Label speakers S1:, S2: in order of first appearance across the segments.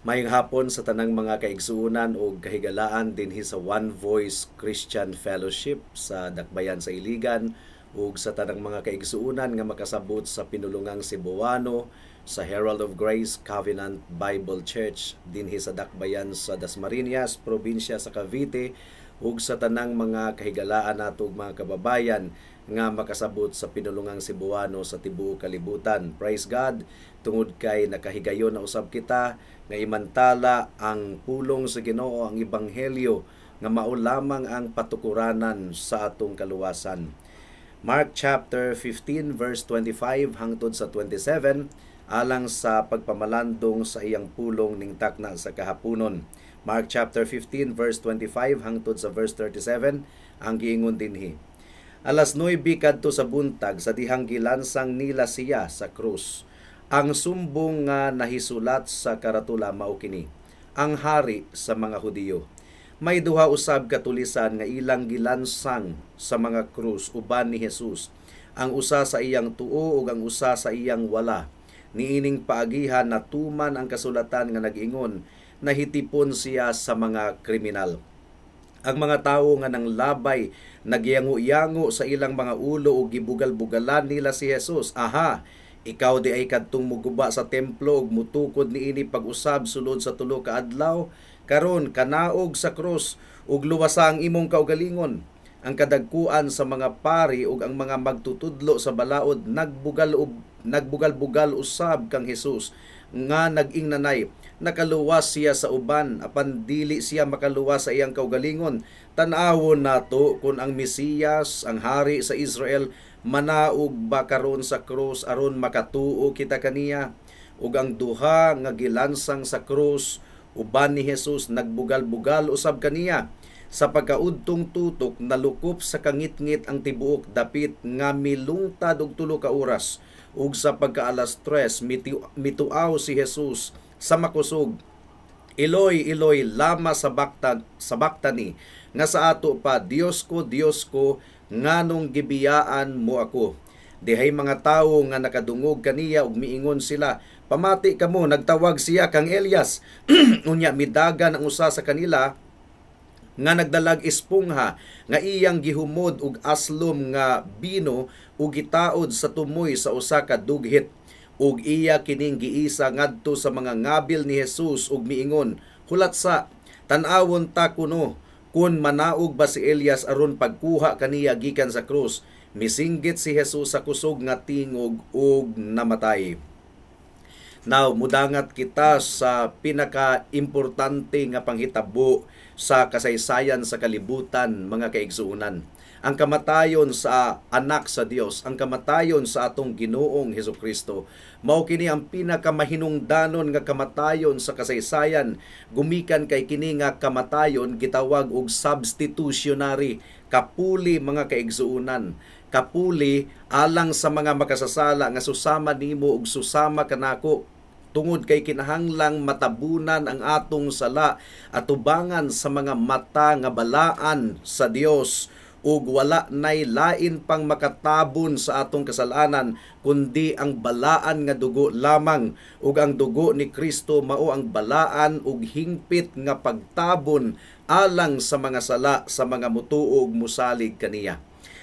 S1: Maayong hapon sa tanang mga kaigsuonan ug kahigalaan dinhi sa One Voice Christian Fellowship sa Dakbayan sa Iligan ug sa tanang mga kaigsuonan nga makasabot sa pinulungang Cebuano sa Herald of Grace Covenant Bible Church dinhi sa Dakbayan sa Dasmariñas, probinsya sa Cavite, ug sa tanang mga kahigalaan nato ug mga kababayan nga makasabot sa pinulungang Cebuano sa tibuok kalibutan. Praise God, tungod kay nakahigayon na usab kita nga imantala ang pulong sa Ginoo, ang ebanghelyo nga mao lamang ang patukuranan sa atong kaluwasan. Mark chapter 15 verse 25 hangtod sa 27 alang sa pagpamalandong sa iyang pulong ning takna sa kahaponon. Mark chapter 15 verse 25 hangtod sa verse 37, ang giingon dinhi. Alas 9 kadto sa buntag sa dihang gilansang nila siya sa krus. Ang sumbong nga nahisulat sa karatula mao kini: "Ang hari sa mga Hudiyo." May duha usab ka tulisan nga ilang gilansang sa mga krus uban ni Jesus. Ang usa sa iyang tuo ug ang usa sa iyang wala. Niining paagihan natuman ang kasulatan nga nag-ingon, "Nahitipon siya sa mga kriminal." Ang mga tawo nga nanglabay nagyango-yango sa ilang mga ulo ug gibugal-bugalan nila si Jesus. "Aha, ikaw diay kadtong muguba sa templo ug mutukod niini pag-usab sulod sa 3 ka adlaw, karon kanaog sa krus ug luwasa ang imong kaugalingon." Ang kadagkuan sa mga pari ug ang mga magtutudlo sa balaod nagbugal-bugal usab kang Jesus nga nag-ingnanay, "Nakaluwas siya sa uban, apan dili siya makaluwas sa iyang kaugalingon. Tan-awon nato kung ang Mesiyas, ang hari sa Israel, manaog ba karon sa krus aron makatuo kita kaniya." Ug ang duha nga gilansang sa krus uban ni Jesus nagbugal-bugal usab kaniya. Sa pagkaudtong tutok, nalukop sa kangitngit ang tibuok dapit nga milungtad og 3 ka oras. Ug sa pagkaalas 3, mituaw si Jesus sa makusog, "Eloi, Eloi, lama sabaktani?" nga sa ato pa, "Dios ko, Dios ko, nganong gibiyaan mo ako?" Dihay mga tawo nga nakadungog kaniya ug miingon sila, "Pamati kamo, nagtawag siya kang Elias." Unya midagan ang usa sa kanila nga nagdalag espongha nga iyang gihumod og aslom nga bino ug gitaod sa tumoy sa usa ka dughit ug iya kining giisa ngadto sa mga ngabil ni Jesus ug miingon, "Hulat sa, tan-awon ta kuno kun manaog ba si Elias aron pagkuha kaniya gikan sa krus." Misinggit si Jesus sa kusog nga tingog ug namatay. Now, mudangat kita sa pinaka-importante nga panghitabo sa kasaysayan sa kalibutan, mga kaigsuonan. Ang kamatayon sa anak sa Dios, ang kamatayon sa atong Ginoong Hesukristo. Mao kini ang pinakamahinungdanon nga kamatayon sa kasaysayan, gumikan kay kini nga kamatayon gitawag og substitutionary, kapuli, mga kaigsuonan, kapuli alang sa mga makasasala nga susama nimo ug susama kanako, tungod kay kinahanglang matabunan ang atong sala atubangan sa mga mata nga balaan sa Dios, ug wala nay lain pang makatabon sa atong kasalanan kundi ang balaan nga dugo lamang, ug ang dugo ni Kristo mao ang balaan ug hingpit nga pagtabon alang sa mga sala sa mga mutuo ug musalig kaniya.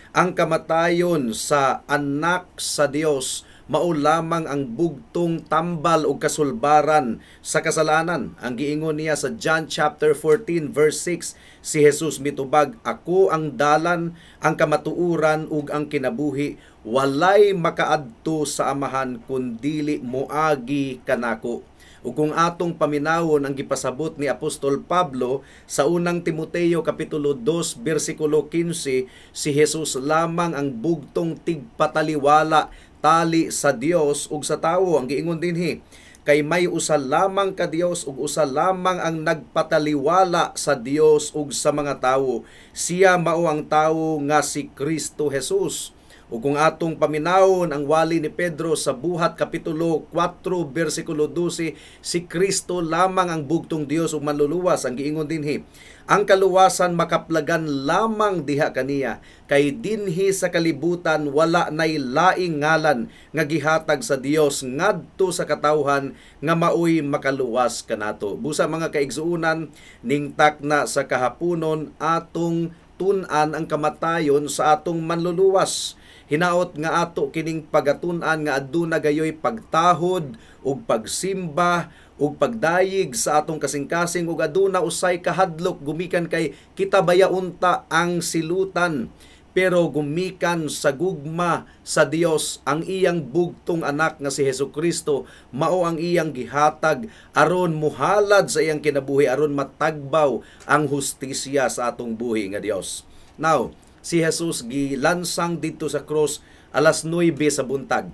S1: Ang kamatayon sa anak sa Dios mao lamang ang bugtong tambal o kasulbaran sa kasalanan. Ang giingon niya sa John chapter 14 verse 6, si Jesus mitubag, "Ako ang dalan, ang kamatuoran ug ang kinabuhi. Walay makaadto sa Amahan kun dili moagi kanako." Ug kung atong paminawon ang gipasabot ni Apostol Pablo sa Unang Timoteo kapitulo 2 bersikulo 15, si Jesus lamang ang bugtong tigpataliwala tali sa Dios ug sa tawo. Ang giingon dinhi, "Kay may usa lamang ka Dios ug usa lamang ang nagpataliwala sa Dios ug sa mga tawo. Siya mao ang tawo nga si Kristo Jesus." Ug kung atong paminawon ang wali ni Pedro sa Buhat kapitulo 4 bersikulo 12, si Kristo lamang ang bugtong Dios ug manluluwas. Ang giingon dinhi, ang kaluwasan makaplagan lamang diha kaniya, kay dinhi sa kalibutan wala nay laing ngalan nga gihatag sa Dios ngadto sa katawhan nga maoy makaluwas kanato. Busa, mga kaigsuonan, ning takna sa kahaponon atong tun-an ang kamatayon sa atong manluluwas. Hinaot nga ato kining pagatun-an nga aduna gayoy pagtahod ug pagsimba ug pagdayig sa atong kasing-kasing ug aduna usay kahadlok gumikan kay kita baya unta ang silutan, pero gumikan sa gugma sa Dios, ang iyang bugtong anak nga si Hesus Kristo mao ang iyang gihatag aron muhalad sa iyang kinabuhi aron matagbaw ang hustisya sa atong buhi nga Dios. Now, si Jesus gilansang didto sa krus alas 9 sa buntag.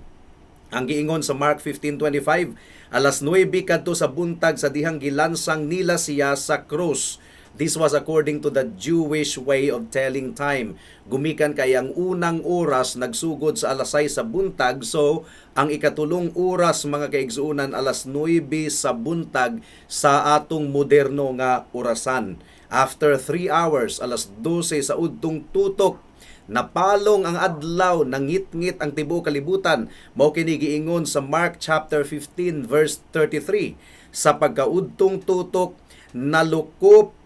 S1: Ang giingon sa Mark 15:25, alas 9 kadto sa buntag sa dihang gilansang nila siya sa krus. This was according to the Jewish way of telling time. Gumikan kay ang unang oras nagsugod sa alas 6 sa buntag. So, ang ikatulong oras, mga kaigsuonan, alas 9 sa buntag sa atong moderno nga orasan. After 3 hours, alas 12 sa udtong tutok, napalong ang adlaw, nangitngit ang tibuok kalibutan. Mao kini giingon sa Mark chapter 15 verse 33. Sa pagkaudtong tutok, nalukop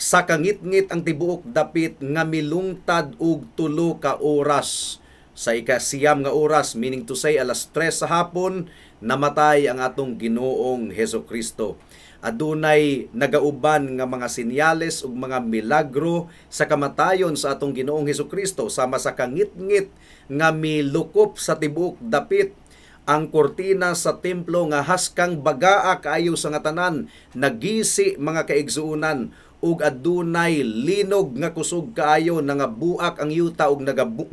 S1: sa kangitngit ang tibuok dapit nga milungtad og 3 ka oras. Sa 9 nga oras, meaning to say alas 3 sa hapon, namatay ang atong Ginoong Heso Kristo. Adunay nagauban nga mga sinyales ug mga milagro sa kamatayon sa atong Ginoong Heso Kristo, sama sa kangitngit nga milukop sa tibuok dapit, ang kortina sa templo nga haskang bagaa kaayo sa nga tanan nagisi, mga kaigsuonan, ug adunay linog nga kusog kaayo, nangabuak ang yuta ug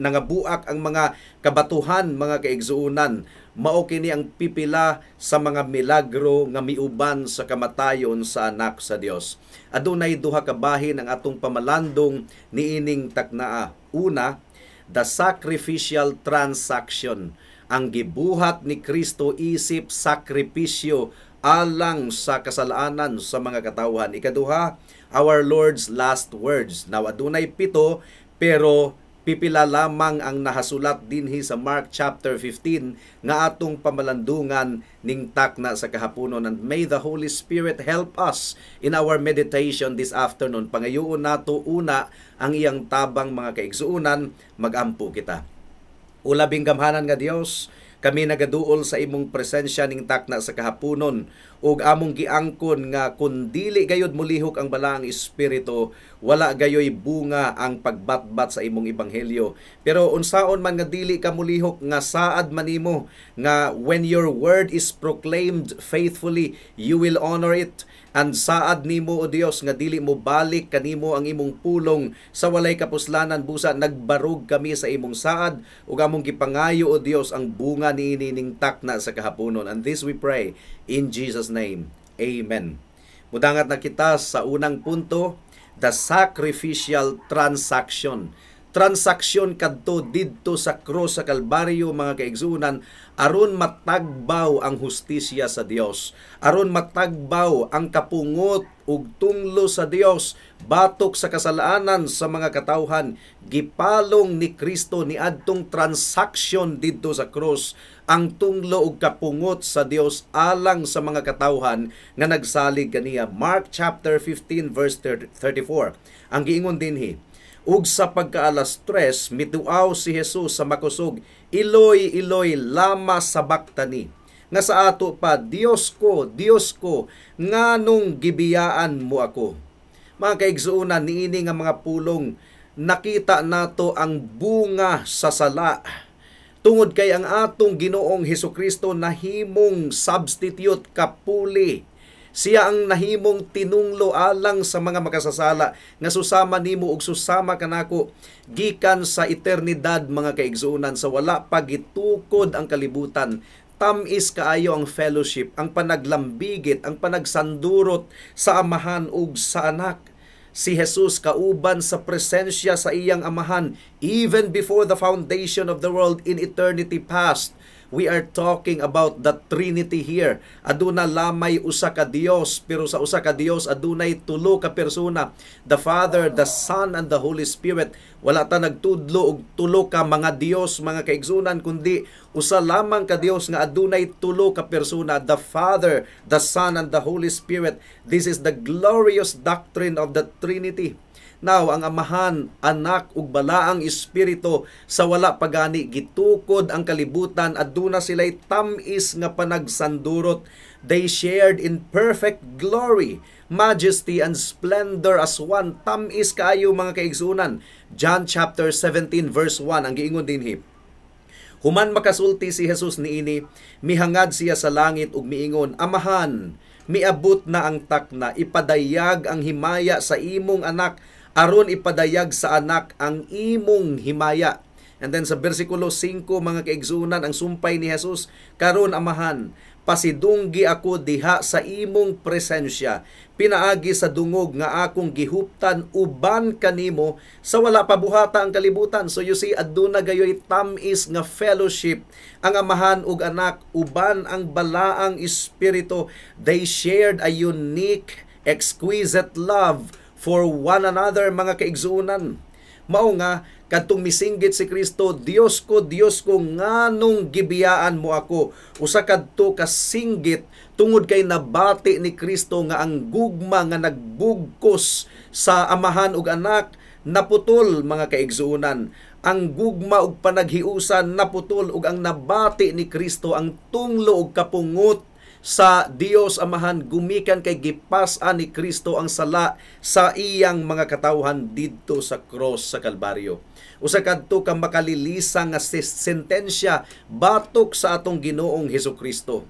S1: nangabuak ang mga kabatuhan, mga kaigsuonan. Mao kini ang pipila sa mga milagro nga miuban sa kamatayon sa anak sa Dios. Adunay duha ka bahin ang atong pamalandong niining taknaa. Una, the sacrificial transaction. Ang gibuhat ni Kristo isip sakripisyo alang sa kasalanan sa mga katawhan. Ikaduha, our Lord's last words. Now, adunay 7, pero pipila lamang ang nahasulat dinhi sa Mark chapter 15 nga atong pamalandungan ning takna sa kahaponon. And may the Holy Spirit help us in our meditation this afternoon. Pangayoon nato una ang iyang tabang, mga kaigsuonan. Magampo kita. O labing gamhanan nga Dios, kami nagaduol sa imong presensya ning takna sa kahaponon ug among giangkon nga kun dili gayud molihok ang Balaang Espiritu, wala gayoy bunga ang pagbatbat sa imong ebanghelyo. Pero unsaon man nga dili ka molihok, nga saad man nimo nga when your word is proclaimed faithfully, you will honor it. And saad nimo, O Dios, nga dili mo balik kanimo ang imong pulong sa walay kapuslanan. Busa nagbarog kami sa imong saad ug among gipangayo, O Dios, ang bunga niini ning takna sa kahaponon. And this we pray in Jesus' name. Amen. Mudangat na kita sa unang punto, the sacrificial transaction. Transaksyon kadto didto sa krus sa Kalbaryo, mga kaigsuonan, aron matagbaw ang hustisya sa Dios, aron matagbaw ang kapungot ug tunglo sa Dios batok sa kasalanan sa mga katawhan. Gipalong ni Kristo ni adtong transaksyon didto sa krus ang tunglo ug kapungot sa Dios alang sa mga katawhan nga nagsalig kaniya. Mark chapter 15 verse 34. Ang giingon dinhi, ug sa pagkaalas 3, mituaw si Jesus sa makusog, "Eloi, Eloi, lama sabaktani?" Nga sa ato pa, "Dios ko, Dios ko, nganong gibiyaan mo ako?" Mga kaigsuonan, niini nga mga pulong, nakita nato ang bunga sa sala. Tungod kay ang atong Ginoong Hesukristo nahimong substitute, kapuli. Siya ang nahimong tinunglo alang sa mga makasasala nga susama nimo ug susama kanako gikan sa eternidad, mga kaigsuonan, sa wala pa gitukod ang kalibutan. Tamis kaayo ang fellowship, ang panaglambigit, ang panagsandurot sa Amahan ug sa Anak. Si Jesus kauban sa presensya sa iyang Amahan even before the foundation of the world in eternity past. We are talking about the Trinity here. Aduna lamay usa ka Dios, pero sa usa ka Dios adunay tulo ka persona: the Father, the Son, and the Holy Spirit. Wala ta nagtudlo og tulo ka mga Dios, mga kaigsunan, kundi usa lamang ka Dios nga adunay tulo ka persona: the Father, the Son, and the Holy Spirit. This is the glorious doctrine of the Trinity. Now, ang Amahan, Anak ug Balaang Espiritu, sa wala pa gani gitukod ang kalibutan, aduna sila'y tam-is nga panagsandurot. They shared in perfect glory, majesty and splendor as one. Tam-is kaayo, mga kaigsunan. John chapter 17 verse 1 ang giingon dinhi. Human makasulti si Jesus niini, mihangad siya sa langit ug miingon, "Amahan, miabot na ang takna, ipadayag ang himaya sa imong Anak aron ipadayag sa Anak ang imong himaya." And then sa bersikulo 5, mga kaigsunan, ang sumpay ni Jesus, "Karon, Amahan, pasidunggi ako diha sa imong presensya pinaagi sa dungog nga akong gihuptan uban kanimo sa wala pa buhata ang kalibutan." So you see, aduna gayoy tam-is nga fellowship ang Amahan ug Anak uban ang Balaang Espiritu. They shared a unique, exquisite love for one another, mga kaigsuonan. Mao nga kadtong misinggit si Kristo, "Dios ko, Dios ko, nganong gibiyaan mo ako?" Usa kadto ka singgit tungod kay nabati ni Kristo nga ang gugma nga nagbugkos sa Amahan ug Anak naputol, mga kaigsuonan. Ang gugma ug panaghiusan naputol ug ang nabati ni Kristo ang tunglo ug kapungot sa Dios Amahan gumikan kay gipas-an ni Kristo ang sala sa iyang mga katawhan didto sa cross sa Kalbaryo. Usa kadto ka makalilisang nga sentensya batok sa atong Ginoong Hesus Kristo.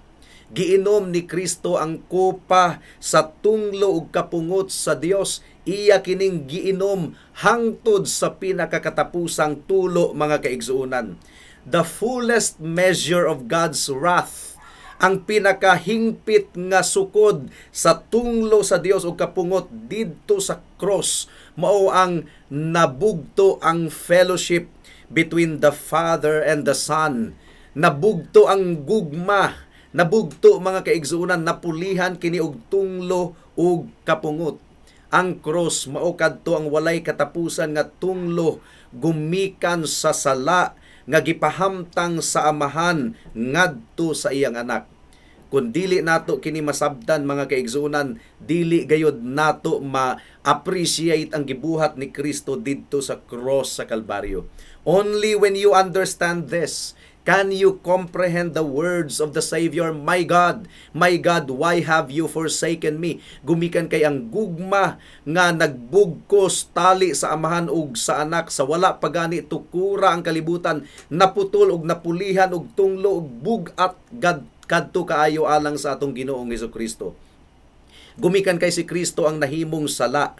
S1: Giinom ni Kristo ang kopa sa tunglo ug kapungot sa Dios. Iya kining giinom hangtod sa pinakakatapusang tulo, mga kaigsuonan. The fullest measure of God's wrath, ang pinakahingpit nga sukod sa tunglo sa Dios ug kapungot didto sa cross, mao ang nabugto ang fellowship between the Father and the Son. Nabugto ang gugma, nabugto, mga kaigsuonan, napulihan kini og tunglo ug kapungot. Ang cross mao kadto ang walay katapusan nga tunglo gumikan sa sala nga gipahamtang sa Amahan ngadto sa iyang Anak. Kung dili nato kini masabtan, mga kaigsuonan, dili gayod nato ma-appreciate ang gibuhat ni Kristo didto sa cross sa Kalbaryo. Only when you understand this can you comprehend the words of the Savior, "My God, my God, why have you forsaken me?" Gumikan kay ang gugma nga nagbugkos tali sa Amahan ug sa Anak sa wala pa gani tukura ang kalibutan, naputol ug napulihan og tunglo ug bug-at gad kadto kaayo alang sa atong Ginoong Kristo. Gumikan kay si Kristo ang nahimong sala.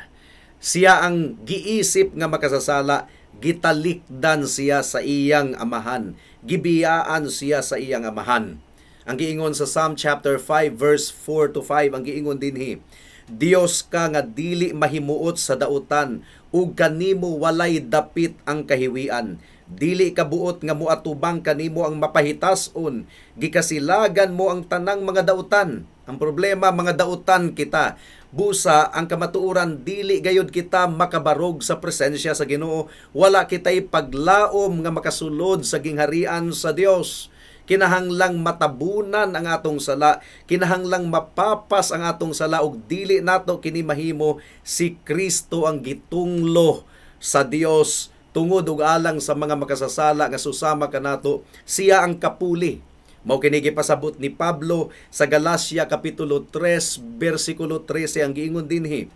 S1: Siya ang giisip nga makasasala, gitalikdan siya sa iyang Amahan. Gibiyaan siya sa iyang Amahan. Ang giingon sa Psalm chapter 5 verse 4 to 5, ang giingon dinhi, "Dios ka nga dili mahimuot sa dautan ug kanimo walay dapit ang kahiwian. Dili ka buot nga moatubang kanimo ang mapahitason, gikasilagan mo ang tanang mga dautan." Ang problema, mga dautan kita. Busa, ang kamatuoran, dili gayud kita makabarog sa presensya sa Ginoo. Wala kitay paglaom nga makasulod sa gingharian sa Dios. Kinahanglang matabunan ang atong sala, kinahanglang mapapas ang atong sala ug dili nato kini mahimo. Si Kristo ang gitunglo sa Dios tungod ug alang sa mga makasasala nga susama kanato. Siya ang kapuli. Mao kini gipasabot ni Pablo sa Galacia kapitulo 3 bersikulo 13. Ang giingon dinhi,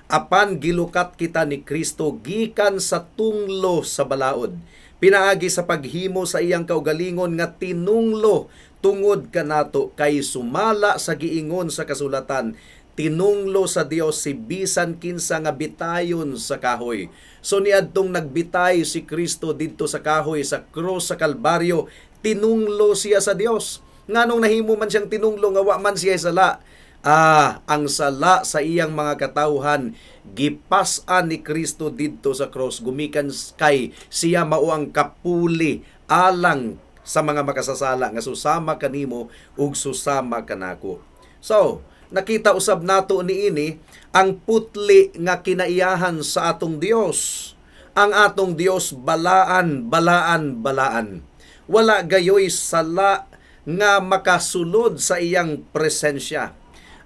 S1: "Apan gilukat kita ni Kristo gikan sa tunglo sa balaod pinaagi sa paghimo sa iyang kaugalingon nga tinunglo tungod kanato, kay sumala sa giingon sa kasulatan, tinunglo sa Dios si bisan kinsa nga bitayon sa kahoy." So niadtong nagbitay si Kristo didto sa kahoy sa krus sa Kalbaryo, tinunglo siya sa Dios. Nganong nahimo man siyang tinunglo nga wa man siya sala? Ah, ang sala sa iyang mga katawhan gipas-an ni Kristo didto sa cross, gumikan kay siya mao ang kapuli alang sa mga makasasala nga susama kanimo ug susama kanako. So, nakita usab nato niini ang putli nga kinaiyahan sa atong Dios. Ang atong Dios balaan, balaan, balaan. Wala gayoy sala nga makasulod sa iyang presensya.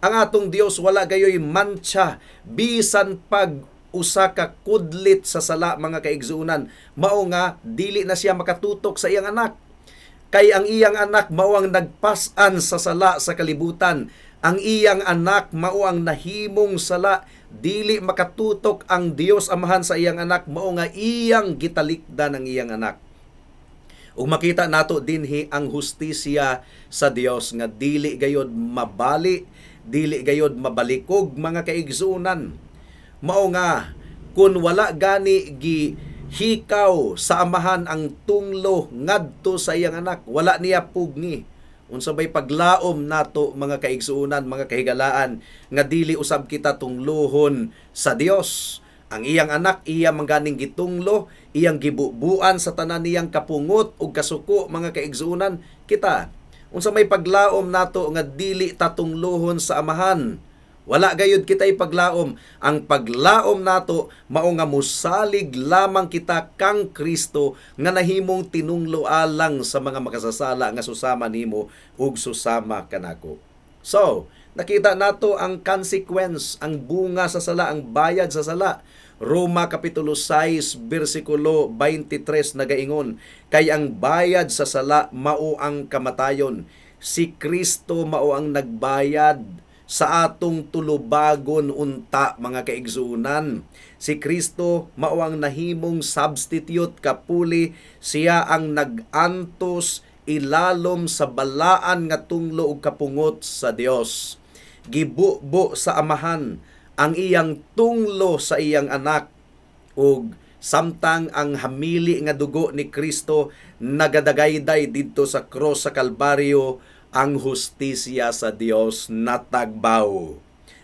S1: Ang atong Dios wala gayoy mantsa bisan pag usa ka kudlit sa sala, mga kaigsuonan. Mao nga dili na siya makatutok sa iyang anak. Kay ang iyang anak mao ang nagpas-an sa sala sa kalibutan. Ang iyang anak mao ang nahimong sala. Dili makatutok ang Dios Amahan sa iyang anak, mao nga iyang gitalikdan ang iyang anak. Ug makita nato dinhi ang hustisya sa Dios nga dili gayod mabali, dili gayod mabalikog, mga kaigsuonan. Mao nga kun wala gani gi hikaw sa Amahan ang tunglo ngadto sa iyang anak, wala niya pugni. Unsa bay paglaom nato, mga kaigsuonan, mga kahigalaan, nga dili usab kita tungluhon sa Dios? Ang iyang anak iya man ganing gitunglo, iyang gibubuan sa tanan niyang kapungot ug kasuko, mga kaigsuonan. Kita, unsa may paglaom nato nga dili tatungluhon sa Amahan? Wala gayud kita'y paglaom. Ang paglaom nato mao nga musalig lamang kita kang Kristo nga nahimong tinunglo alang sa mga makasasala nga susama nimo ug susama kanako. So, nakita nato ang consequence, ang bunga sa sala, ang bayad sa sala. Roma Kapitulo 6, versikulo 23 nagaingon, kay ang bayad sa sala mao ang kamatayon. Si Kristo mao ang nagbayad sa atong tulubagon unta, mga kaigsuonan. Si Kristo mao ang nahimong substitute, kapuli, siya ang nag-antos ilalom sa balaan nga tunglo ug kapungot sa Dios. Gibubo sa Amahan ang iyang tunglo sa iyang anak, ug samtang ang hamili nga dugo ni Kristo nagadagayday didto sa cross sa Kalbaryo, ang hustisya sa Dios natagbaw.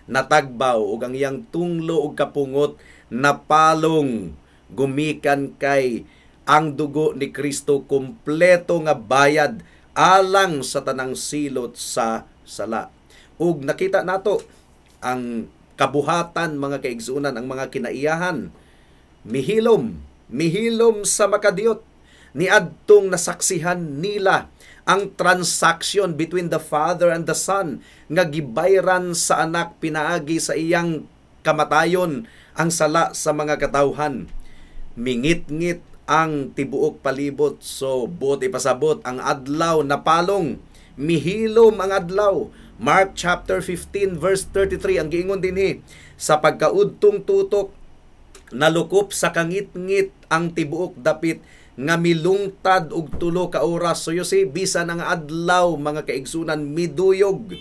S1: Natagbaw ug ang iyang tunglo ug kapungot napalong, gumikan kay ang dugo ni Kristo kumpleto nga bayad alang sa tanang silot sa sala. Ug nakita nato ang kabuhatan, mga kaigsuonan, ang mga kinaiyahan. Mihilom, mihilom sa makadiyot niadtong nasaksihan nila ang transaction between the Father and the Son nga gibayran sa anak pinaagi sa iyang kamatayon ang sala sa mga katawhan. Mingit-ngit ang tibuok palibot. So, buot ipasabot, ang adlaw napalong, mihilom ang adlaw. Mark chapter 15 verse 33 ang giingon dinhi, sa pagkaudtong tutok nalukop sa kangitngit ang tibuok dapit nga milungtad og 3 ka oras. So you see, bisan ang adlaw, mga kaigsunan, miduyog.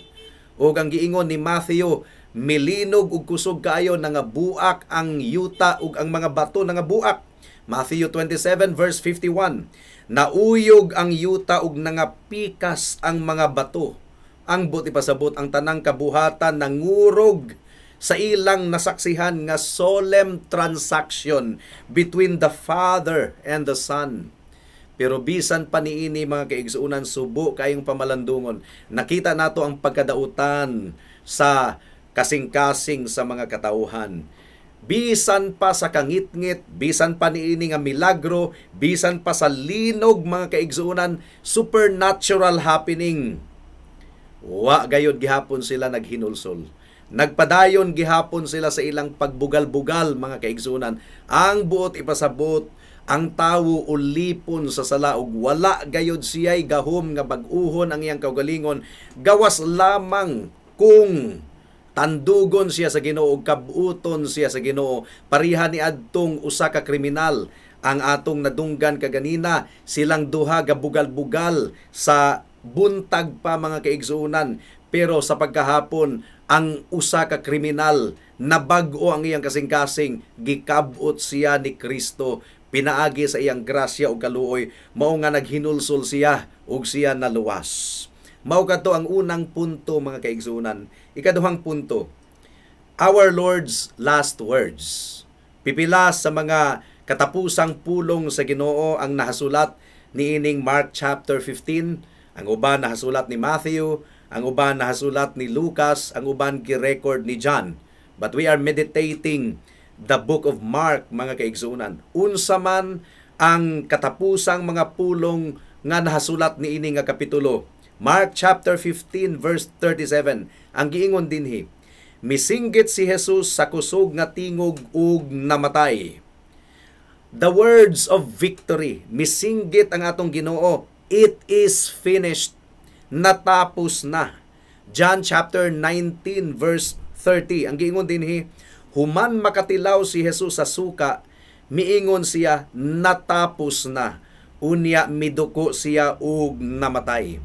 S1: Og ang giingon ni Matthew, milinog og kusog kaayo, nangabuak ang yuta ug ang mga bato nangabuak. Matthew 27 verse 51, nauyog ang yuta ug nangapikas ang mga bato. Ang buot ipasabot, ang tanang kabuhatan nangurog sa ilang nasaksihan nga solemn transaction between the Father and the Son. Pero bisan pa niini, mga kaigsuonan, subo kayong pamalandungon. Nakita nato ang pagkadautan sa kasing-kasing sa mga katauhan. Bisan pa sa kangitngit, bisan pa niini nga milagro, bisan pa sa linog, mga kaigsuonan, supernatural happening, wa gayod gihapon sila naghinulsol. Nagpadayon gihapon sila sa ilang pagbugal-bugal, mga kaigsuonan. Ang buot ipasabot, ang tawo ulipon sa sala ug wala gayod siya'y gahom nga bag-uhon ang iyang kaugalingon gawas lamang kung tandugon siya sa Ginoo ug kabuton siya sa Ginoo. Pareha ni adtong usa ka kriminal ang atong nadunggan kaganina, silang duha gabugal-bugal sa buntag pa, mga kaigsuonan, pero sa pagkahapon ang usa ka kriminal nabag-o ang iyang kasing-kasing, gikab-ot siya ni Kristo pinaagi sa iyang grasya ug kaluoy, mao nga naghinulsol siya ug siya naluwas. Mao kadto ang unang punto, mga kaigsuonan. Ikaduhang punto, our Lord's last words. Pipila sa mga katapusang pulong sa Ginoo ang nahasulat niining Mark chapter 15. Ang uban nahasulat ni Matthew, ang uban nahasulat ni Lucas, ang uban gi-record ni John. But we are meditating the book of Mark, mga kaigsuonan. Unsa man ang katapusang mga pulong nga nahasulat niini nga kapitulo? Mark chapter 15 verse 37. Ang giingon dinhi, "Misinggit si Jesus sa kusog nga tingog ug namatay." The words of victory. Misinggit ang atong Ginoo, "It is finished." Natapos na. John chapter 19 verse 30. Ang giingon dinhi, human makatilaw si Jesus sa suka, miingon siya, "Natapos na." Unya miduko siya ug namatay.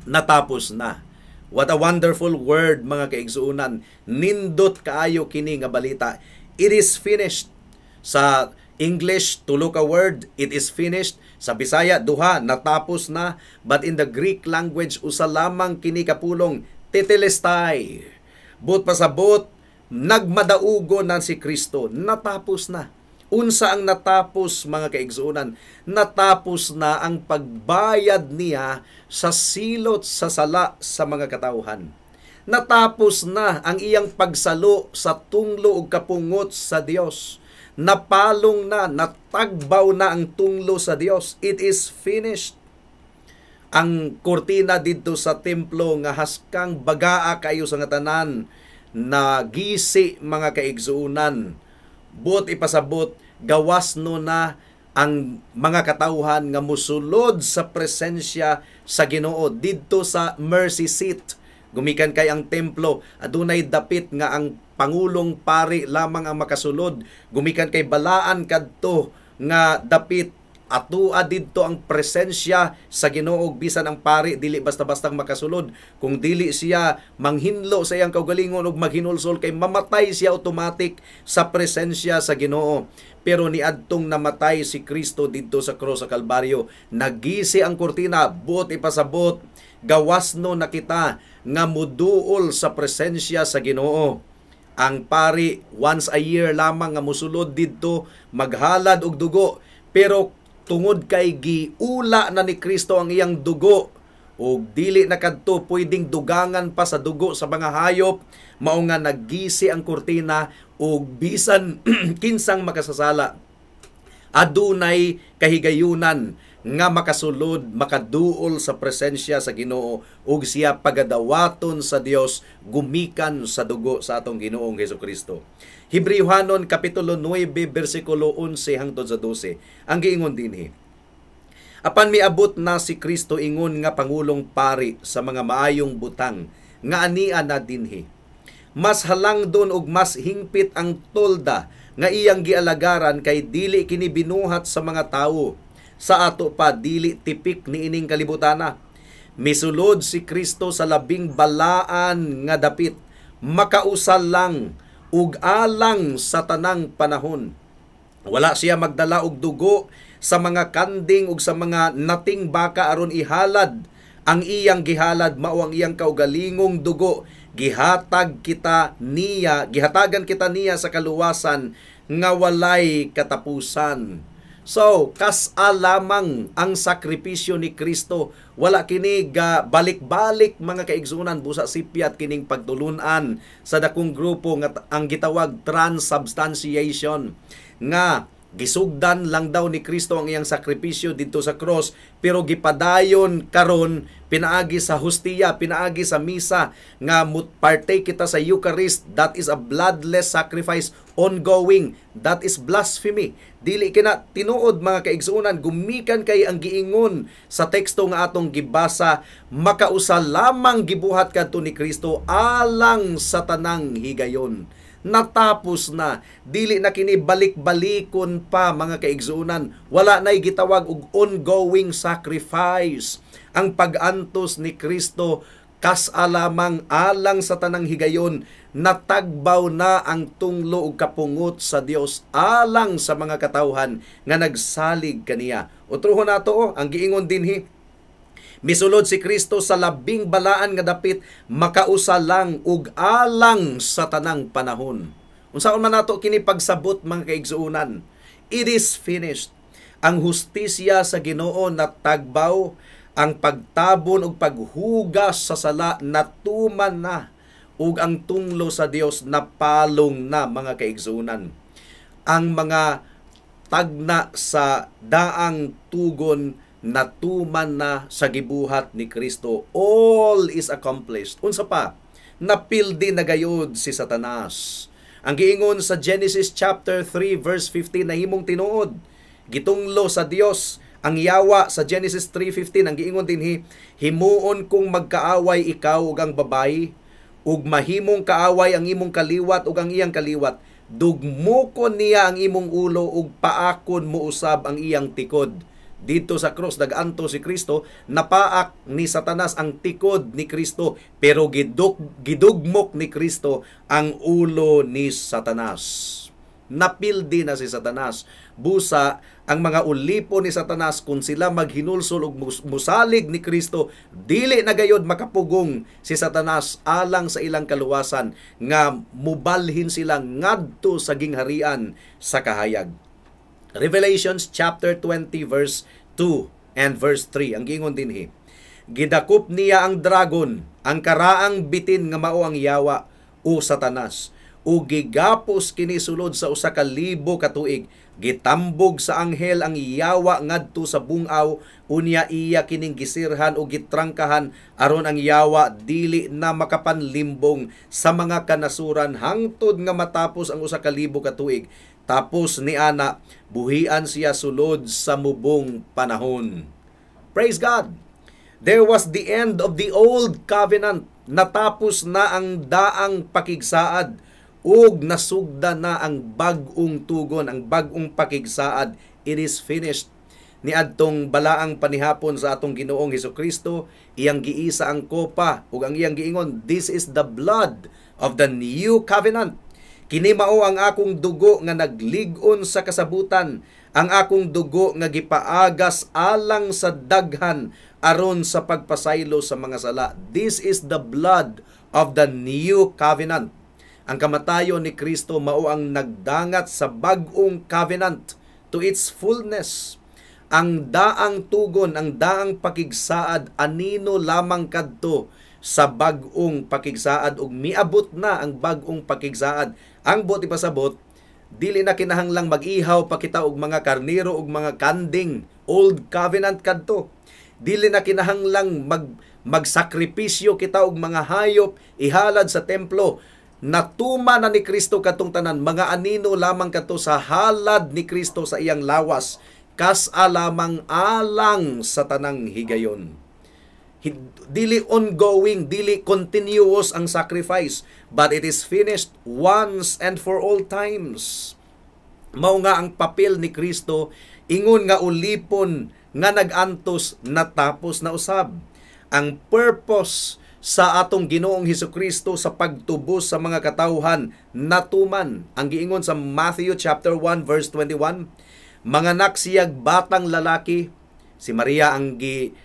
S1: Natapos na. What a wonderful word, mga kaigsuonan. Nindot kaayo kini nga balita. It is finished. Sa English, tulo ka word, "It is finished." Sa Bisaya, duha, "Natapos na." But in the Greek language, usa lamang kini ka pulong, tetelestai. Buot pasabot, nagmadaugo na si Kristo. Natapos na. Unsa ang natapos, mga kaigsuonan? Natapos na ang pagbayad niya sa silot sa sala sa mga katawhan. Natapos na ang iyang pagsalo sa tunglo ug kapungot sa Dios. Napalong na, natagbaw na ang tunglo sa Dios. It is finished. Ang kurtina didto sa templo nga haskang bagaa kayo sa nga tanan, nagisi, mga kaigsuonan. Buot ipasabot, gawas no na ang mga katawhan nga musulod sa presensya sa Ginoo didto sa mercy seat. Gumikan kay ang templo, adunay dapit nga ang pangulong pari lamang ang makasulod. Gumikan kay balaan kadto nga dapit, atua didto ang presensya sa Ginoo. Bisan ang pari, dili basta-bastang makasulod. Kung dili siya manghinlo sa iyang kaugalingon ug maghinulsol, kay mamatay siya automatic sa presensya sa Ginoo. Pero niadtong namatay si Kristo didto sa krus sa Kalbaryo, nagisi ang kurtina. Buot ipasabot, gawas no nakita nga muduol sa presensya sa Ginoo. Ang pari, once a year lamang nga musulod didto, maghalad og dugo, pero tungod kay giula na ni Kristo ang iyang dugo ug dili na kadto pwedeng dugangan pa sa dugo sa mga hayop, mao nga naggisi ang kurtina ug bisan kinsang makasasala adunay kahigayunan nga makasulod, makaduol sa presensya sa Ginoo ug siya pagadawaton sa Dios gumikan sa dugo sa atong Ginoong Hesukristo. Hebreohanon kapitulo 9 bersikulo 11 hangtod sa 12. Ang giingon dinhi, "Apan miabot na si Kristo ingon nga pangulong pari sa mga maayong butang nga ania na dinhi. Mas halangdon ug mas hingpit ang tolda nga iyang gialagaran kay dili kini binuhat sa mga tawo. Sa ato pa, dili tipik niining kalibutana. Misulod si Kristo sa labing balaan nga dapit, makausa lang ug alang sa tanang panahon. Wala siya magdala og dugo sa mga kanding ug sa mga nating baka aron ihalad. Ang iyang gihalad mao ang iyang kaugalingong dugo. Gihatag kita niya, gihatagan kita niya sa kaluwasan nga walay katapusan." So, kas-a lamang ang sakripisyo ni Kristo. Wala kini ga balik-balik, mga kaigsuonan. Busa sipyat kining pagtulunan sa dakong grupo nga ang gitawag transubstantiation, nga gisugdan lang daw ni Kristo ang iyang sakripisyo didto sa cross, pero gipadayon karon pinaagi sa hustiya, pinaagi sa misa nga partake kita sa Eucharist. That is a bloodless sacrifice ongoing. That is blasphemy. Dili kina tinuod, mga kaigsuonan, gumikan kay ang giingon sa teksto nga atong gibasa, makausa lamang gibuhat kadto ni Kristo alang sa tanang higayon. Natapos na. Dili na kini balik-balikon pa, mga kaigsuonan. Wala nay gitawag og ongoing sacrifice. Ang pag-antos ni Kristo, kas-a lamang alang sa tanang higayon. Natagbaw na ang tunglo ug kapungot sa Dios alang sa mga katawhan nga nagsalig kaniya. Otruhon nato, oh, ang giingon dinhi. Misulod si Kristo sa labing balaan nga dapit makausa lang ug alang sa tanang panahon. Unsaon man nato kini pagsabot, mga kaigsuonan? It is finished. Ang hustisya sa Ginoo natagbaw, ang pagtabon ug paghugas sa sala natuman na, ug ang tunglo sa Dios napalong na, mga kaigsuonan. Ang mga tagna sa daang tugon natuman na sa gibuhat ni Kristo. All is accomplished. Unsa pa? Napildi na gayod si Satanas. Ang giingon sa Genesis chapter 3 verse 15 nahimong tinuod. Gitunglo sa Dios ang yawa sa Genesis 3:15. Ang giingon dinhi, "Himuon kong magkaaway ikaw ug ang babayi, ug mahimong kaaway ang imong kaliwat ug ang iyang kaliwat. Dugmokon niya ang imong ulo ug paakon mo usab ang iyang tikod." Dito sa cross, naganto si Kristo, napaak ni Satanas ang tikod ni Kristo, pero gidugmok ni Kristo ang ulo ni Satanas. Napildi na si Satanas. Busa, ang mga ulipo ni Satanas, kung sila maghinulsol ug musalig ni Kristo, dili na gayod makapugong si Satanas alang sa ilang kaluwasan nga mubalhin sila ngadto sa gingharian sa kahayag. Revelations chapter 20 verse 2 and verse 3 ang giingon dinhi. Gidakop niya ang dragon, ang karaang bitin nga mao ang yawa o Satanas, ug gigapos kini sulod sa 1,000 ka tuig. Gitambog sa anghel ang yawa ngadto sa bungaw, unya iya kining gisirhan o gitrangkahan aron ang yawa dili na makapanlimbong sa mga kanasuran hangtod nga matapos ang 1,000 ka tuig. Tapos ni ana, buhian siya sulod sa mubong panahon. Praise God! There was the end of the old covenant. Natapos na ang daang pakigsaad ug nasugda na ang bag-ong tugon, ang bag-ong pakigsaad. It is finished. Niadtong balaang panihapon sa atong Ginoong Hesukristo, iyang giisa ang kopa ug ang iyang giingon, "This is the blood of the new covenant. Kini mao ang akong dugo nga naglig-on sa kasabutan, ang akong dugo nga gipaagas alang sa daghan aron sa pagpasaylo sa mga sala." This is the blood of the new covenant. Ang kamatayon ni Kristo mao ang nagdangat sa bag-ong covenant to its fullness. Ang daang tugon, ang daang pakigsaad, anino lamang kadto sa bag-ong pakigsaad ug miabot na ang bag-ong pakigsaad. Ang buot ipasabot, dili na kinahanglang mag-ihaw pa kita og mga karniro og mga kanding. Old covenant kadto. Dili na kinahanglang magsakripisyo kita og mga hayop ihalad sa templo. Natuma na ni Kristo katong tanan, mga anino lamang kadto sa halad ni Kristo sa iyang lawas, kas-a lamang alang sa tanang higayon. Dili ongoing, dili continuous ang sacrifice, but it is finished once and for all times. Mao nga ang papel ni Kristo ingon nga ulipon nga nag-antos natapos na usab. Ang purpose sa atong Ginoong Hesukristo sa pagtubos sa mga katawhan natuman. Ang giingon sa Matthew chapter 1 verse 21, manganak siyag batang lalaki. Si Maria ang gi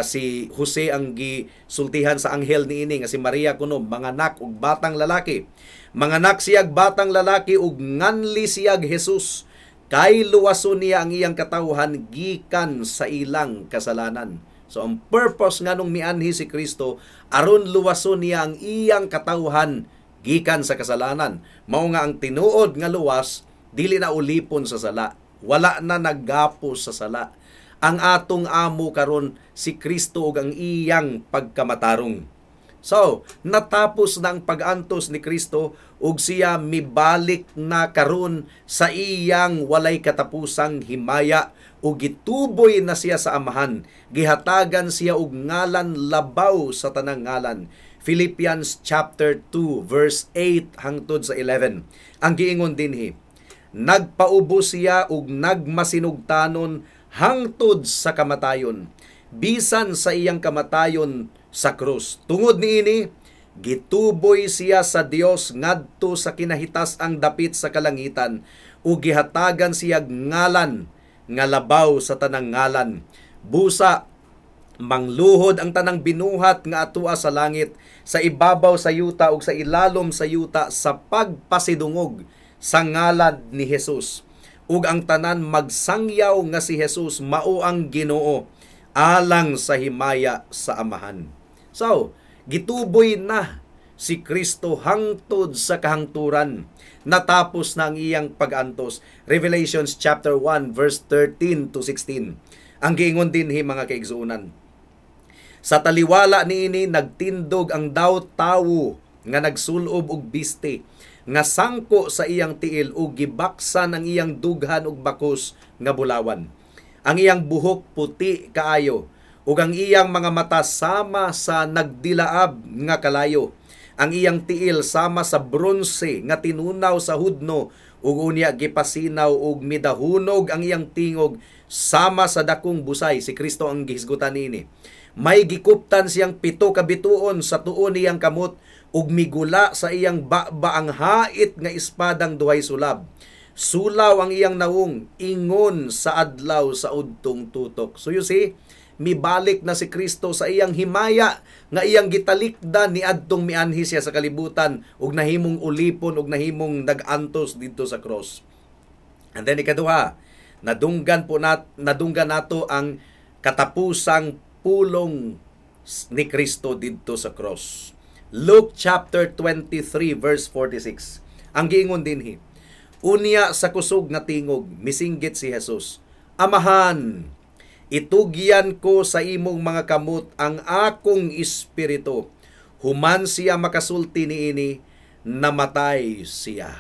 S1: si Jose ang gisultihan sa anghel niini nga si Maria kuno manganak og batang lalaki. Manganak siyag batang lalaki ug nganli siyag Jesus kay luwason niya ang iyang katawhan gikan sa ilang kasalanan. So ang purpose nganong mianhi si Kristo aron luwason niya ang iyang katawhan gikan sa kasalanan. Mao nga ang tinuod nga luwas dili na ulipon sa sala. Wala na naggapos sa sala. Ang atong amo karon si Kristo ug ang iyang pagkamatarong. So, natapos na ang pag-antos ni Kristo ug siya mibalik na karon sa iyang walay katapusang himaya ug gituboy na siya sa Amahan. Gihatagan siya og ngalan labaw sa tanang ngalan. Philippians chapter 2 verse 8 hangtod sa 11. Ang giingon dinhi, nagpaubos siya ug nagmasinugtanon hangtod sa kamatayon, bisan sa iyang kamatayon sa krus. Tungod niini, gituboy siya sa Dios ngadto sa kinahitas ang dapit sa kalangitan ug gihatagan siya ngalan nga labaw sa tanang ngalan. Busa Mangluhod ang tanang binuhat nga atua sa langit, sa ibabaw sa yuta ug sa ilalom sa yuta sa pagpasidungog sa ngalan ni Jesus. Ug ang tanan magsangyaw nga si Jesus mao ang Ginoo, alang sa himaya sa Amahan. So, gituboy na si Kristo hangtod sa kahangturan. Natapos na ang iyang pag-antos. Revelations chapter 1 verse 13 to 16. Ang giingon dinhi, mga kaigsuonan, sa taliwala niini nagtindog ang daw tawo nga nagsulob og biste nga sangko sa iyang tiil ug gibaksan ang iyang dughan og bakos nga bulawan. Ang iyang buhok puti kaayo ug ang iyang mga mata sama sa nagdilaab nga kalayo. Ang iyang tiil sama sa bronse nga tinunaw sa hudno ug unya gipasinaw, ug midahunog ang iyang tingog sama sa dakong busay. Si Kristo ang gihisgutan niini. May gikuptan siyang 7 ka bituon sa tuo niyang kamot ug migula sa iyang baba ang hait nga espadang duhay sulab. Sulaw ang iyang nawong ingon sa adlaw sa udtong tutok. So you see, mibalik na si Kristo sa iyang himaya nga iyang gitalikdan niadtong mianhi siya sa kalibutan ug nahimong ulipon ug nahimong nag-antos didto sa cross. And then ikaduha, nadunggan nato ang katapusang pulong ni Kristo didto sa cross. Luke chapter 23 verse 46. Ang giingon dinhi, "Unya sa kusog nga tingog misinggit si Jesus, 'Amahan, itugyan ko sa imong mga kamot ang akong espiritu.' Human siya makasulti niini, namatay siya."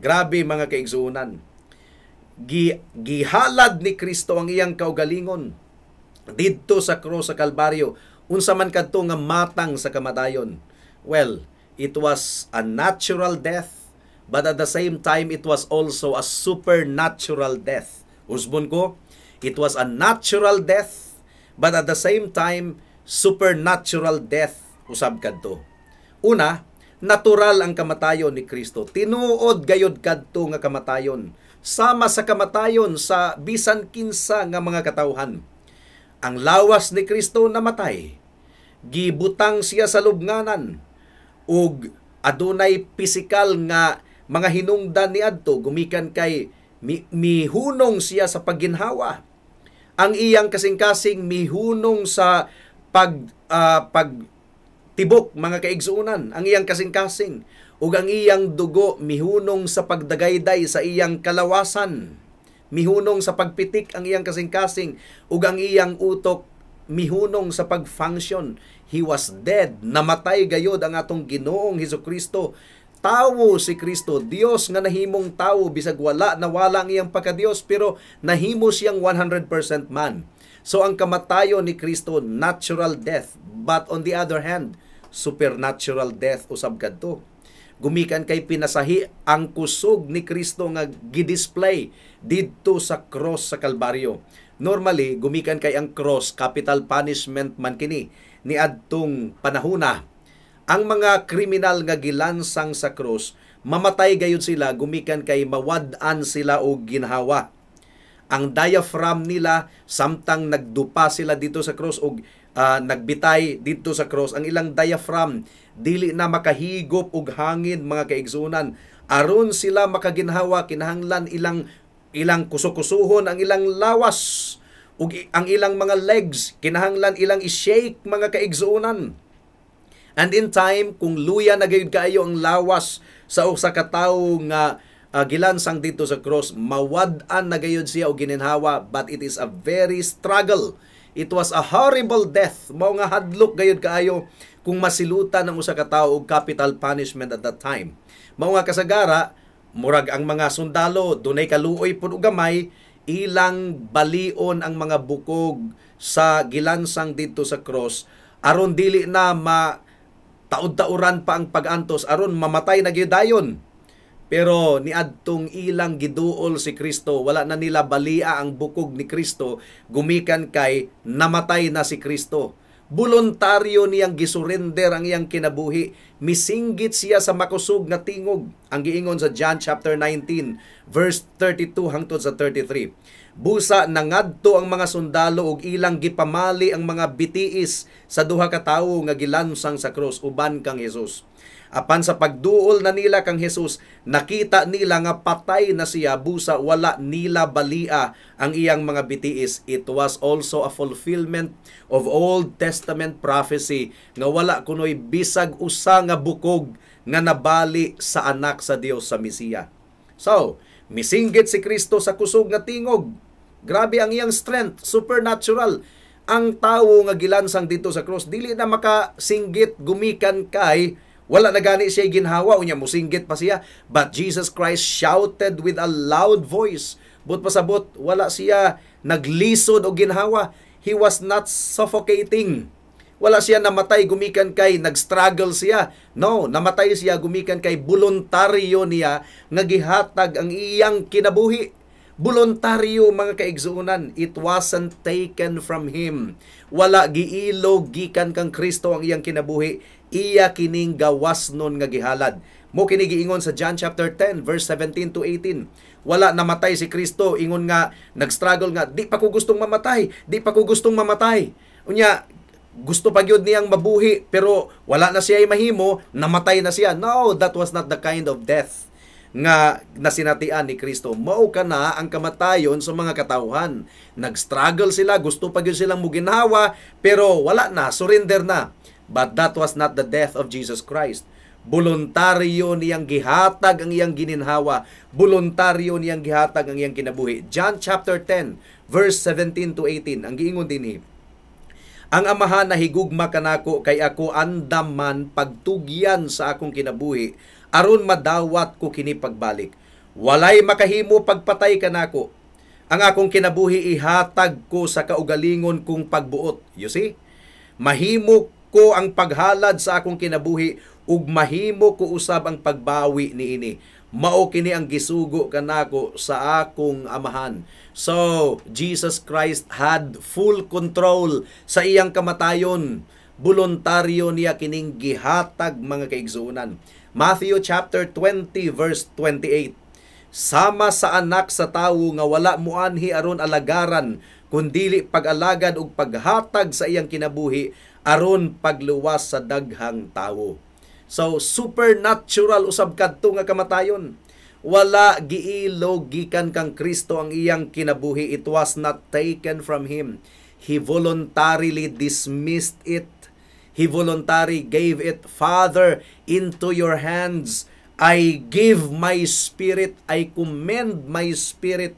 S1: Grabe, mga kaigsuonan. Gihalad ni Kristo ang iyang kaugalingon didto sa krus sa Kalbaryo. Unsa man kadto nga matang sa kamatayon? Well, it was a natural death, but at the same time it was also a supernatural death. Usbon ko, it was a natural death, but at the same time supernatural death usab kadto. Una, natural ang kamatayon ni Kristo. Tinuod gayod kadto nga kamatayon. Sama sa kamatayon sa bisan kinsa nga mga katawhan. Ang lawas ni Kristo namatay. Gibutang siya sa lubnganan ug adunay pisikal nga mga hinungdan niadto gumikan kay mihunong siya sa pagginhawa. Ang iyang kasing-kasing mihunong sa pag tibok, mga kaigsuonan, ang iyang kasing-kasing ug ang iyang dugo mihunong sa pagdagayday sa iyang kalawasan. Mihunong sa pagpitik ang iyang kasing-kasing ug ang iyang utok mihunong sa pag-function. He was dead. Namatay gayod ang atong Ginoong Hesukristo. Tawo si Kristo, Dios nga nahimong tawo, bisag wala nawala ang iyang pagkadiyos, pero nahimo siyang 100% man. So ang kamatayon ni Kristo, natural death, but on the other hand, supernatural death usab kadto. Gumikan kay pinasahi ang kusog ni Kristo nga gidisplay didto sa cross sa Kalbaryo. Normally, gumikan kay ang cross, capital punishment man kini niadtong panahuna. Ang mga kriminal nga gilansang sa cross, mamatay gayud sila gumikan kay mawad-an sila og ginhawa. Ang diaphragm nila, samtang nagdupa sila dito sa cross og nagbitay dito sa cross, ang ilang diaphragm dili na makahigop og hangin, mga kaigsuonan. Aron sila makaginhawa, kinahanglan ilang ilang kusukusuhon ang ilang lawas ug ang ilang mga legs, kinahanglan ilang i-shake, mga kaigsuonan. And in time, kung luya na gayud kaayo ang lawas sa usa ka tawo nga gilansang dito sa cross, mawad-an na gayud siya og gininhawa, but it is a very struggle. It was a horrible death. Mao nga hadlok gayud kaayo kung masilutan ang usa ka tawo og capital punishment at that time. Mao nga kasagara, murag ang mga sundalo dunay kaluoy pud og gamay, ilang balion ang mga bukog sa gilansang dito sa cross aron dili na ma taud-tauran pa ang pag-antos, aron mamatay na gyud dayon. Pero niadtong ilang giduol si Kristo, wala na nila balia ang bukog ni Kristo gumikan kay namatay na si Kristo. Voluntaryo niyang gisurrender ang iyang kinabuhi. Misinggit siya sa makusog nga tingog. Ang giingon sa John chapter 19 verse 32 hangtod sa 33. Busa nangadto ang mga sundalo ug ilang gipamali ang mga bitiis sa duha ka tawo nga gilansang sa krus uban kang Jesus. Apan sa pagduol na nila kang Jesus, nakita nila nga patay na siya, busa wala nila balia ang iyang mga bitiis. It was also a fulfillment of Old Testament prophecy nga wala kunoy bisag usa nga bukog nga nabali sa anak sa Dios, sa Mesiya. So, misinggit si Kristo sa kusog nga tingog. Grabe ang iyang strength, supernatural. Ang tawo nga gilansang dito sa cross dili na makasinggit gumikan kay wala na gani siya ginhawa, unya musinggit pa siya. But Jesus Christ shouted with a loud voice. But pasabot, wala siya naglisod o ginhawa. He was not suffocating. Wala siya namatay gumikan kay nagstruggle siya. No, namatay siya gumikan kay voluntaryo niya nga gihatag ang iyang kinabuhi. Voluntaryo, mga kaigsuonan, it wasn't taken from him. Wala giilog gikan kang Kristo ang iyang kinabuhi, iya kining gawas nun nga gihalad. Mao kini giingon sa John chapter 10 verse 17 to 18. Wala namatay si Kristo ingon nga nagstruggle nga, "Di pa ko gustong mamatay, di pa ko gustong mamatay." Unya gusto pa gyud niyang mabuhi pero wala na siya mahimo, namatay na siya. No, that was not the kind of death nga nasinatian ni Kristo. Mao kana ang kamatayon sa mga katawhan. Nag-struggle sila, gusto pa gyud silang muginhawa, pero wala na, surrender na. But that was not the death of Jesus Christ. Voluntaryo niyang gihatag ang iyang gininhawa. Voluntaryo niyang gihatag ang iyang kinabuhi. John chapter 10, verse 17 to 18. Ang giingon dinhi, "Ang Amahan nahigugma kanako kay ako andam man pagtugyan sa akong kinabuhi aron madawat ko kini pagbalik. Walay makahimo pagpatay kanako. Ang akong kinabuhi ihatag ko sa kaugalingon kong pagbuot." You see? Mahimo ko ang paghalad sa akong kinabuhi ug mahimo ko usab ang pagbawi niini. Mao kini ang gisugo kanako sa akong Amahan. So, Jesus Christ had full control sa iyang kamatayon. Voluntaryo niya kining gihatag, mga kaigsuonan. Matthew chapter 20 verse 28. "Sama sa Anak sa Tawo nga wala muanhi aron alagaran kundili pag-alagad ug paghatag sa iyang kinabuhi aron pagluwas sa daghang tawo." So supernatural usab kadto nga kamatayon. Wala giilog gikan kang Kristo ang iyang kinabuhi. It was not taken from him. He voluntarily dismissed it. He voluntarily gave it. "Father, into your hands I give my spirit, I commend my spirit."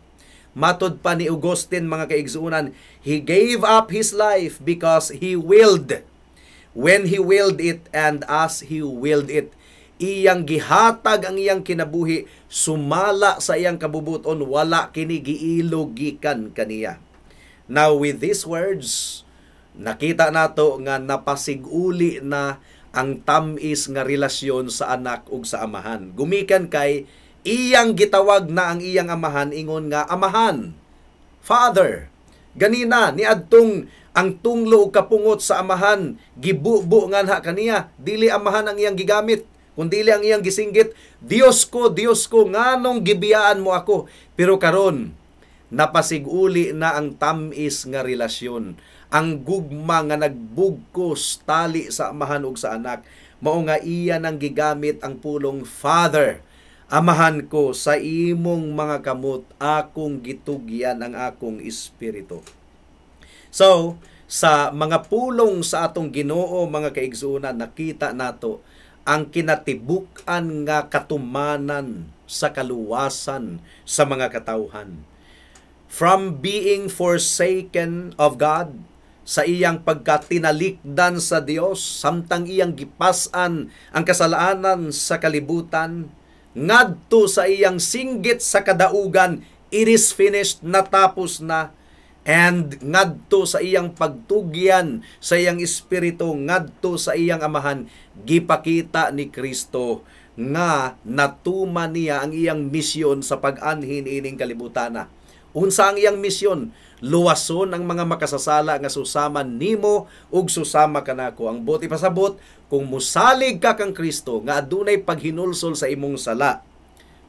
S1: Matod pa ni Augustine, mga kaigsuonan, he gave up his life because he willed. When he willed it and as he willed it. Iyang gihatag ang iyang kinabuhi sumala sa iyang kabubuton, wala kini giilog gikan kaniya. Now, with these words, nakita nato nga napasiguli na ang tamis nga relasyon sa anak ug sa Amahan. Gumikan kay iyang gitawag na ang iyang Amahan ingon nga Amahan, Father. Ganina niadtong ang tunglo ug kapungot sa Amahan gibubo nganha kaniya, dili Amahan ang iyang gigamit kundili ang iyang gisinggit, "Diyos ko, Diyos ko, nganong gibiyaan mo ako?" Pero karon napasiguli na ang tamis nga relasyon, ang gugma nga nagbugkos tali sa Amahan ug sa anak. Mao nga iya nang gigamit ang pulong Father. "Amahan ko, sa imong mga kamot akong gitugyan ang akong espiritu." So, sa mga pulong sa atong Ginoo, mga kaigsuonan, nakita nato ang kinatibuk-an nga katumanan sa kaluwasan sa mga katawhan. From being forsaken of God, sa iyang pagkatinalikdan sa Dios samtang iyang gipas-an ang kasalanan sa kalibutan, ngadto sa iyang singgit sa kadaugan, "It is finished," natapos na, and ngadto sa iyang pagtugyan sa iyang espiritu ngadto sa iyang Amahan, gipakita ni Kristo nga natuman niya ang iyang misyon sa pag-anhin ining kalibutana. Unsa ang iyang misyon? Luwason ang mga makasasala nga susama nimo ug susama kanako. Ang buot ipasabot, kung musalig ka kang Kristo nga adunay paghinulsol sa imong sala,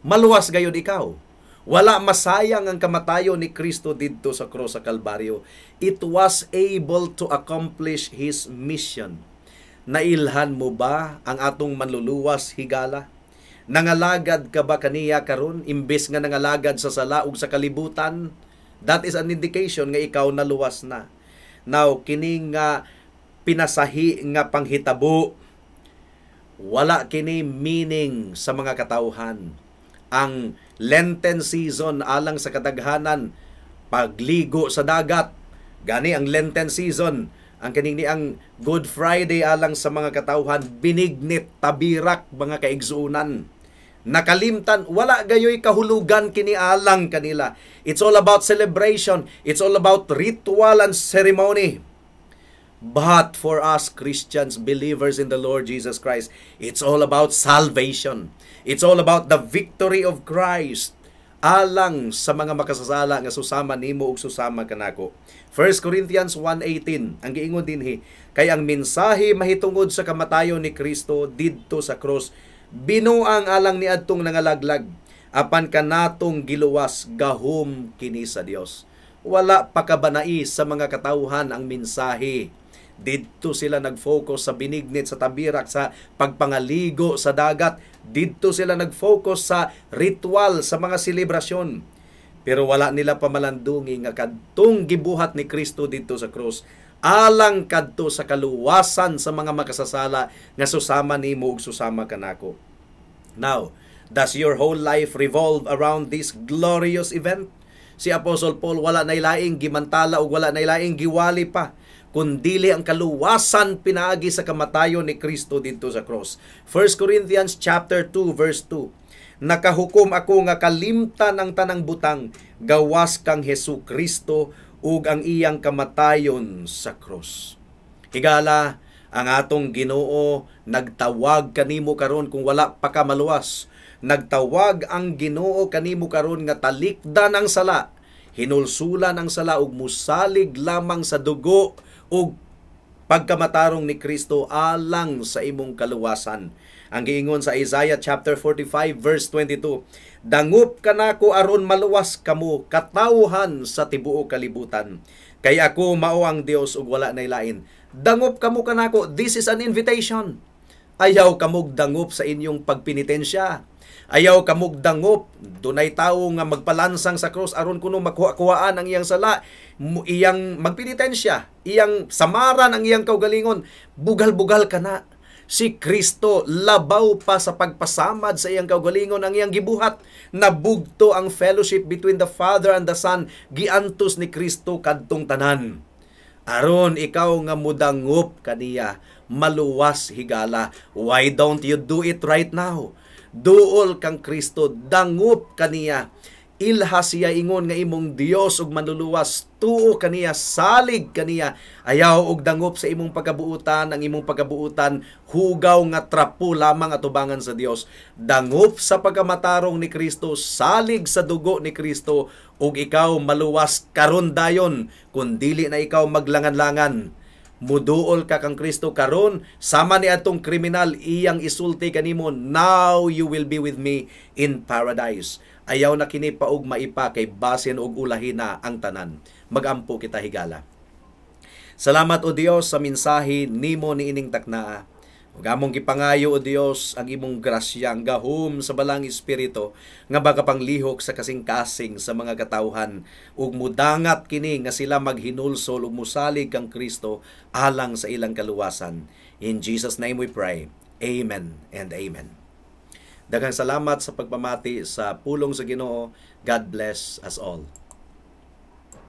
S1: maluwas gayud ikaw. Wala masayang ang kamatayon ni Kristo didto sa krus sa Kalbaryo. It was able to accomplish His mission. Nailhan mo ba ang atong manluluwas, higala? Nangalagad ka ba kaniya karon imbes nga nangalagad sa sala ug sa kalibutan? That is an indication nga ikaw naluwas na. Now, kini nga pinasahi nga panghitabo, wala kini meaning sa mga katawhan. Ang Lenten season alang sa kadaghanan, pagligo sa dagat. Gani ang Lenten season, ang kaning ni ang Good Friday alang sa mga katawhan, binignit, tabirak, mga kaigsuunan. Nakalimtan, wala gayoy kahulugan kini alang kanila. It's all about celebration. It's all about ritual and ceremony. But for us Christians, believers in the Lord Jesus Christ, it's all about salvation. It's all about the victory of Christ alang sa mga makasasala nga susama nimo ug susama kanako. 1 Corinthians 1:18 ang giingon dinhi, kay ang mensahe mahitungod sa kamatayon ni Kristo didto sa cross binuang alang niadtong nangalaglag, apan kanatong giluwas gahom kini sa Dios. Wala pa kabanai sa mga katawhan ang mensahe. Didto sila nag-focus sa binignit, sa tabirak, sa pagpangaligo sa dagat. Didto sila nag-focus sa ritual, sa mga selebrasyon. Pero wala nila pamalandungi nga kadtong gibuhat ni Kristo didto sa krus alang kadto sa kaluwasan sa mga makasasala nga susama nimo ug susama kanako. Now, does your whole life revolve around this glorious event? Si Apostle Paul, wala na laing gimantala ug wala na laing giwali pa kundili ang kaluwasan pinaagi sa kamatayon ni Kristo didto sa cross. 1 Corinthians chapter 2 verse 2. Nakahukom ako nga kalimtan ang tanang butang gawas kang Hesu Kristo ug ang iyang kamatayon sa cross. Higala, ang atong Ginoo nagtawag kanimo karon kung wala pa ka maluwas. Nagtawag ang Ginoo kanimo karon nga talikdan ang sala, hinulsulan ang sala ug musalig lamang sa dugo ug pagkamatarong ni Kristo alang sa imong kaluwasan. Ang giingon sa Isaiah chapter 45 verse 22, dangup kanako aron maluwas kamo, katawhan sa tibuok kalibutan. Kay ako mao ang Dios ug wala nay lain. Dangup kamo kanako. This is an invitation. Ayaw kamog dangup sa inyong pagpinitensya. Ayaw kamog dangup. Dunay tawo nga magpalansang sa cross aron kuno makuha-kuhaan ang iyang sala, iyang magpinitensya, iyang samaran ang iyang kaugalingon. Bugal-bugal ka na. Si Kristo labaw pa sa pagpasamad sa iyang kaugalingon ang iyang gibuhat. Nabugto ang fellowship between the Father and the Son, giantos ni Kristo kadtong tanan. Aron ikaw nga mudangup kaniya, maluwas, higala. Why don't you do it right now? Duol kang Kristo, dangup kaniya. Ilha siya ingon nga imong Dios ug manluluwas, tuo kaniya, salig kaniya. Ayaw og dangup sa imong pagkabuutan, ang imong pagkabuutan hugaw nga trapo lamang atubangan sa Dios. Dangup sa pagkamatarong ni Kristo, salig sa dugo ni Kristo ug ikaw maluwas karon dayon, kun dili na ikaw maglangan-langan. Muduol ka kang Kristo karon sama ni atong kriminal, iyang isulti kanimo, "Now you will be with me in paradise." Ayaw na kini paug maipa kay basin og ulahi na ang tanan. Magampo kita, higala. Salamat, O Dios, sa mensahe nimo niining taknaa. Ug among gipangayo, O Dios, ang imong grasya, ang gahom sa Balaang Espiritu nga makapanglihok sa kasing-kasing sa mga katawhan ug mudangat kini nga sila maghinulsol ug musalig kang Kristo alang sa ilang kaluwasan. In Jesus' name we pray. Amen and amen. Daghang salamat sa pagpamati sa pulong sa Ginoo. God bless us all.